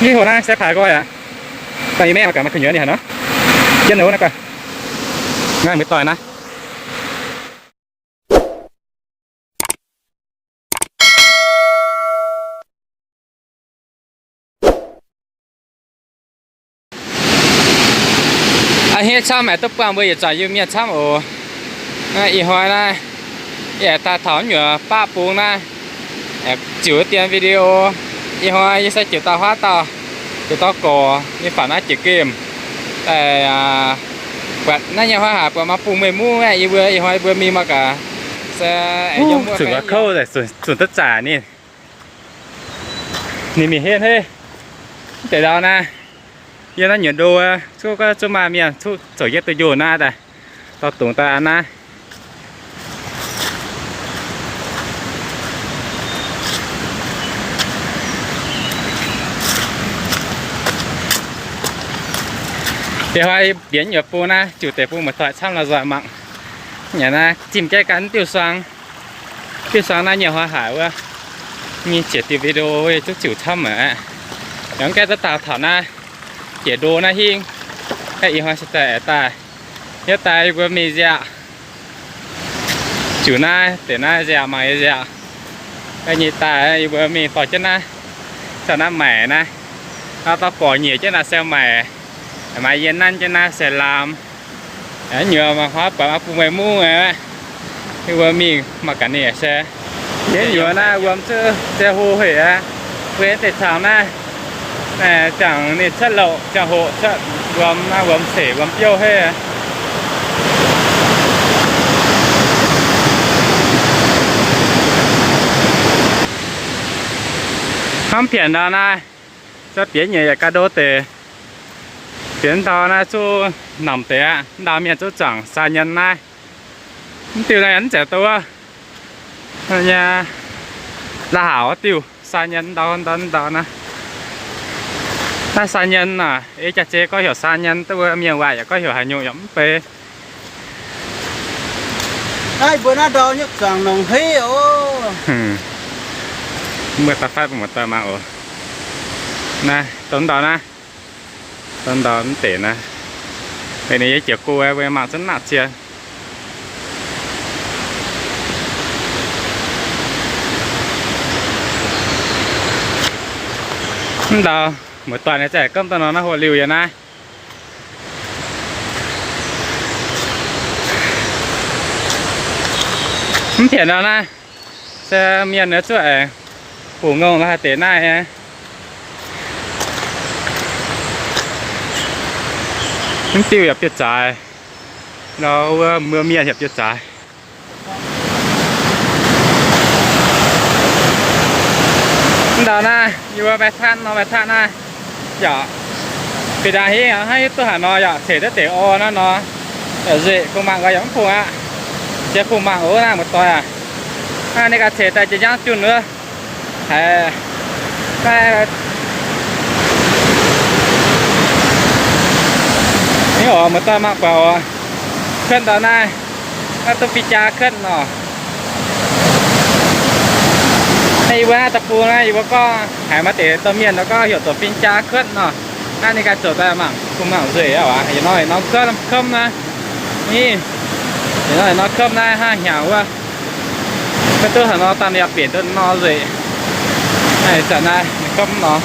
Ih hnoi naaiv se paaix nqoi aqv. Dangh yie maiv aengx gaax maaih kuh nyuoz ninh haaix nor. Jienv ninh wuov naaiv gaax. Naaiv muoz-doic naaiv. A'hneiv camv aeqv, duqv buangh mbuo yietc zuangx Iu-Mienh camv oc. Naaiv ih hnoi naaiv, yie aengx daaih taux nyuoz baqv bung naaiv, ziux dien video. Ih hnoi yie se ziux dauh huaav dauh, ziux dauh gorx, yie faaux naaiv jiex gemh. Daaih buatc naaiv nyei hnoi haic, buatc maaih bung meih mungv aeqv, yie mbuo ih hnoi yie mbuo mingh mangc gaax. Se zunc gauh kouv, zunc duqv zaaic ninh. Ninh mingh henv hei. Mv deix ndau naaiv, yie naaiv nyuoz ndo, zuqv maaih mienh zuqc zoux yietv duqv njoh naaiv daaih, dorh dungz daaih aqv naaiv. Deix hnoi mbienx nyuoz bung naaiv, ziux deix bung muoz-doic camv la'nzoih mangc. Naaiv zimh jaiv ganh diuh suang. Diuh suang naaiv nyei hnoi haic wuov, nyei ziec diuh video wuov zuqc ziux camv aqv. Yaac mv gaengh duqv daauh taux naaiv, jiex ndo naaiv hingv. Ih hnoi se daaih aengx daaih hietv daaih yie mbuo mingh nziaauc. Ziux naaiv deix naaiv nziaauc mangc nyei nziaauc. Nyei daaih yie mbuo mingh dorh jienv naaiv, caux naaiv maaic naaiv, dorh gorx nyeic jienv naaiv se maaic, maaih yie nanv jienv naaiv se laam. Nyuoz maaih huaav buatc maaih bung meih mungv aqv. Yie mbuo mingh mangc gaax ninh se. Yie nyuoz naaiv wuom zuqc se hlo haic aqv. Mbuo deix cangx naaiv, ziangh ninh cuotv louc ziangh hoc cuotv wuom naaiv, wuom ceix wuom biouv haic. Hnamv pienx ndau naaiv, se bieqc nyeic yaac ga'ndo deix. Bieqc ndau naaiv zuqc namc deix aqv. Ndau mienh zuqc zaangc saa nyen naaiv. Mv diuh naaiv mv zeiz duqv nyei, la'haux diuh saa nyen ndau ndau ndau naaiv. Naaiv saa nyen naaic, ei jaax-zeix gorngv heuc saa nyen, duqv mbuo mienh waac yaac gorngv heuc haaix nyungc yaac mv bei. Naaiv mbuo naaiv ndau nyei zuangx nongc heiv oc. Mbuo daaih faatv bun muoz-doic mangc oc. Naaiv dongh ndau naaiv, dongh ndau mv deix naaiv. Ninh yie jiez go mbuo mangc zunv nangc cie. Mv ndau, muoz-doic ninh zaaih gomv daaih nor naaiv hoc liuz yaac naaiv. Mv pienx nor naaiv, se mienh nor zuqc aengx bungx ngongh la'haaix deix naaiv. Mv diuh yaac biouv-zaaix, nor wuov mbuo mienh yaac biouv-zaaix. Mv ndau naaiv yie mbuo maaih tatv nor, maaih tatv naaiv yaac fih ndaangc hingv hnangv hiuv duqv haaix nor yaac ceix duqv deix orv naaiv nor. Yaac nzueic, kungx mangc nqoi yaac mv kungx aqv. Jiex kungx mangc wuov naaiv muoz-doic aac. Naaiv ninh ganh ceix daaih jiex njang junh wuov. Haiz, naaiv, ih oc, muoz-doic mangc buatc oc. Kuotv ndau naaiv, naaiv duqv fih jaa kuotv nor. Naaiv yie mbuo naaiv deic-bung naaiv, yie mbuo gorngv haiz maaih deix domh mienh nor gorngv heuc zoux fih jaa kuotv nor. Naaiv ninh ganh zoux daaih mangc, kungx mangc nzueic aqv. Yietc norm yietc norm kuotv komv naaiv. Ni, yietc norm yietc norm komv naaiv hnangv hnyangx wuov. Maiv duqv haaix nor dangh ninh yaac benx duqv nor nzueic. Naaiv zanc naaiv komv nor.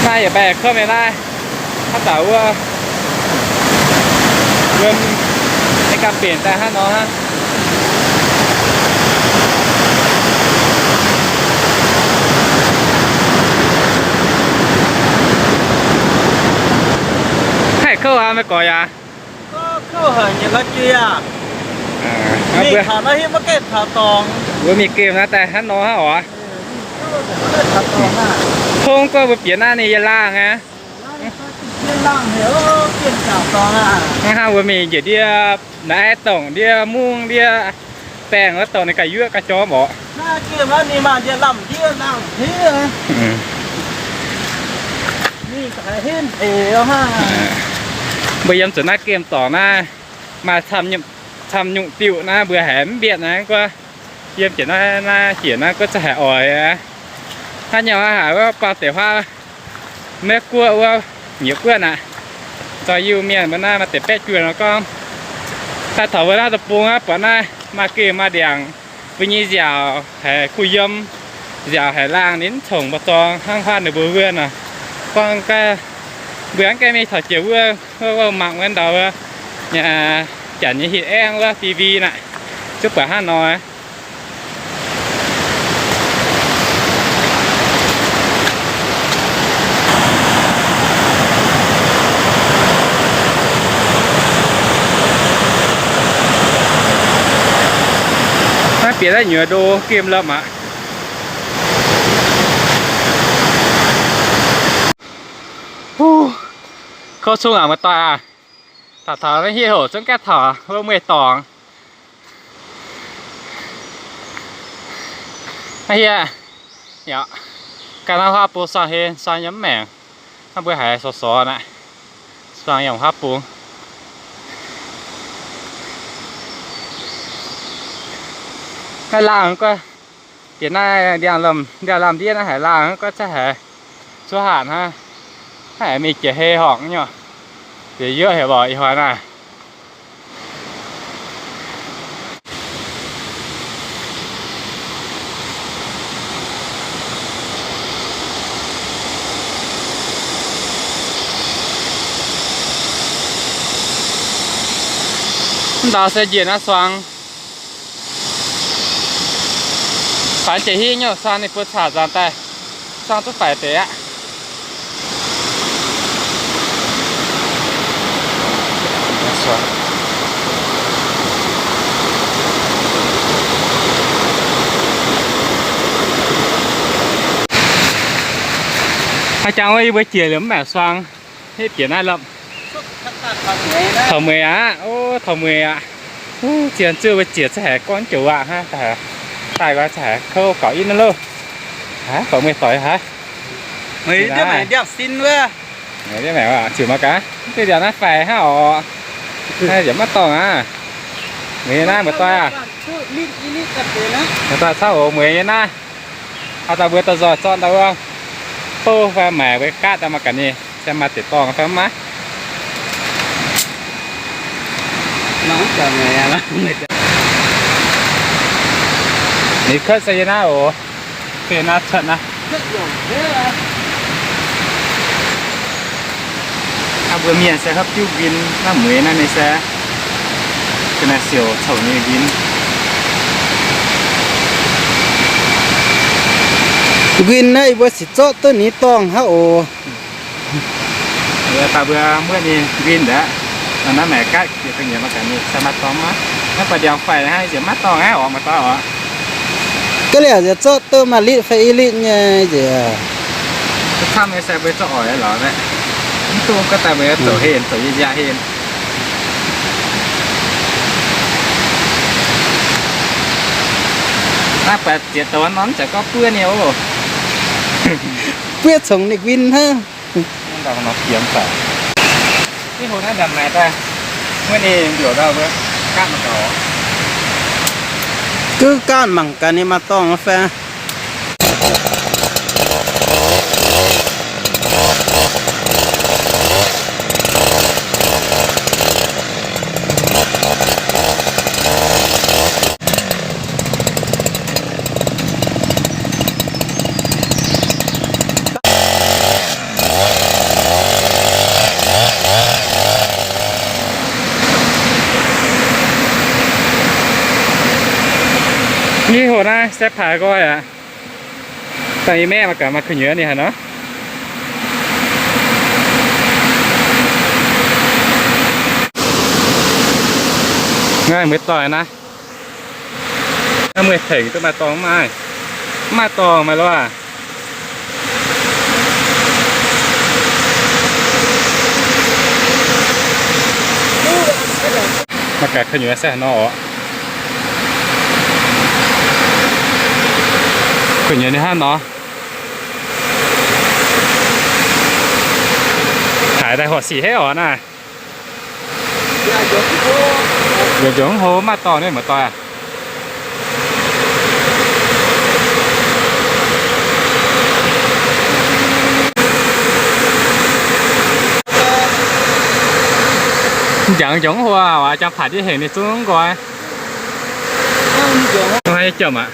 Naaiv yaac baengh komv nyei naaiv. Haaix dauh wuov, wuom, ninh ganh benx daaih hnangv nor hnangv. Haih kouv aqv, meih gorx yaac. Kouv haic nyei, la'juiz aac. Mingh taux naaiv hitv maiv gaengh taux dorngx. Mbuo mingh gemh naaiv daaih hnangv nor hnangv oc. Tongv guov mbuo bieqc naaiv ninh yie laangh aqv. Hnangv mbuo mingh njiec ndiev naaiv dongh ndiev mungv ndiev baengh wuov dongh ninh ganh yuoqv ganh jorm oc. Mbuo yiem zuqc naaiv gemh dorngx naaiv maaih camv nyungc diuh naaiv mbuo haiz mv mbietc naaiv guov. Yiem jiex naaiv, naaiv jiex naaiv guov za'gengh haiz oix aqv. Hnangv nyei haic wuov, buangh deix huaav Meiv Guoqv wuov, nyiec guoqv naaic, zoux Iu-Mienh mbuo naaiv maaih deix baeqv juoh nor gorngv, daaih taux wuov naaiv deic-bung aqv, buatc naaiv maaih geh maaih ndiangx, mbuo nyei nziaauc haiz kuh yiem, nziaauc haiz laangh, ninh mv congx mbu'zorng hnangv huaav ninh mbuo wuov nor. Gorngv gaax, mbuo mv gaengh mingh taux jiex wuov, wuov, wuov mangc wuov ndau wuov, janx nyei hin aengv wuov D V naaic, zuqc buatc hnangv nor. Naaiv bieqc naaiv nyuoz ndo gemh lomh aqv. Kouv cong aqv, muoz-doic aac. Taux taux naaiv hieh hoc zungv gaengh taux wuov mueiz dorngx. Naaiv hieh, ganh naaiv huaav bung suang hei, suang yiem mv maengc. Naaiv mbuo haiz sorx sorx naaiv, suang yiem huaav bung. Naaiv laangh guov, bieqc naaiv ndiangx-lamh, ndiangx-lamh ndiev naaiv haiz laangh guov, zaiv haiz zuov hatc hnangv. Naaiv haiz mingh jiex hei horngc nyei, bieqc yuoqv haic lorqc ih hnoi naaiv. Mv ndau se njiec naaiv suang. Faix jiex hingv nyei, suang ninh mbuo caux nzaanx daaih, suang duqv faix deix aqv. Haaix jangx wuov yie mbuo jiex liuz mv maengc suang. Hitv bieqc naaiv lomh. Taux mueiz aqv. O, taux mueiz aqv. Zien zuqv mbuo jiex za'gengh gorngv joux waac hnangv, daaih gaax za'gengh kouv gaux in loh. Haiz gorngv mueiz doic haiz. Ziouc mangc gaax, mv diuh ndiangx naaiv faix hnangv oc. Naaiv yaac maiv dorngc aqv. Mueiz naaiv muoz-doic aac. Muoz-doic caux oc, mueiz nyei naaiv. Haaix dauh mbuo dorh nzoih zorqv ndau wuov bouv fai maaic mbuo gaatv daaih mangc gaax ninh se maaih deix dorngx fai mv maaih. Ninh cuotv se yie naaiv oc. Fei naaiv cuotv naaiv. Aa, mbuo mienh se hopv diuv nquin naaiv mueiz naaiv nyei se, ga'naaiv siouc congx nyei nquin. Nquin naaiv yie mbuo sic zorqv duqv ninh dorngx hnangv oc. Baac mbuo muoqv ninh nquin ndaav, naaiv maengc gaatv jiex da'nyeic mangc gaax ninh se maaih dorngx maiv. Naaiv baac ndiangx faix hnangv, yaac maiv dorngx aqv, oix maiv dorngx oc. Ga'liouc nziex zorqv duqv maaih litv fai i litv nyei nziex. Camv nyei se mbuo zorqv oix lorz aqv. Mv dungx gorngv daaih mbuo zoux heh, zoux yie nziaaux heh. Naaiv baac ziex douz norm jaax gorngv buov nyei oc. Buov congx ninh nquin hnangv. Ih hnoi naaiv ndamc naaic daaih, wuov ninh mbiouc ndau mbuo gaatv mangc gaax. Duqv gaatv mangc gaax ninh maaih dorngx fai. Ih hnoi naaiv se paaix nqoi aqv. Dangh yie maeqv mangc gaax maaih kuh nyuoz ninh haaix nor. Naaiv mueiz doic naaiv. Naaiv mueiz tengx duqv maaih dorngx mv maaih? Mv maaih dorngx maaih loh aac. Mangc gaax kuh nyuoz se haaix nor oc. Kuh nyuoz ninh hnangv nor. Haiz daaih horpc sic haiv oc naaiv. Njoux njoux hov maaih dorngx nyei muoz-doic aac. Njangx njongc huo, jangx paatc ndiev hengc ninh zungv nqoi. Mv haih jomc aqv.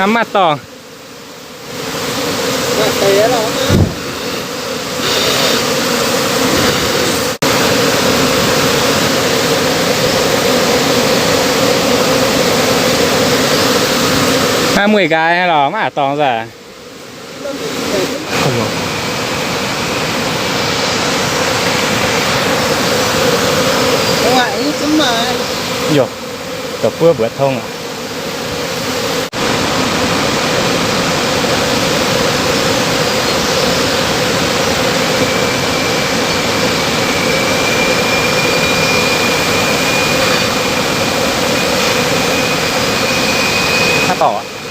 Hnamv maiv dorngc. Aa, mueiz nqaaix lorqc, maiv aqc dorngx nzaac. Yaac, da'buov mbuoqc tong aqv. Haaix dauh?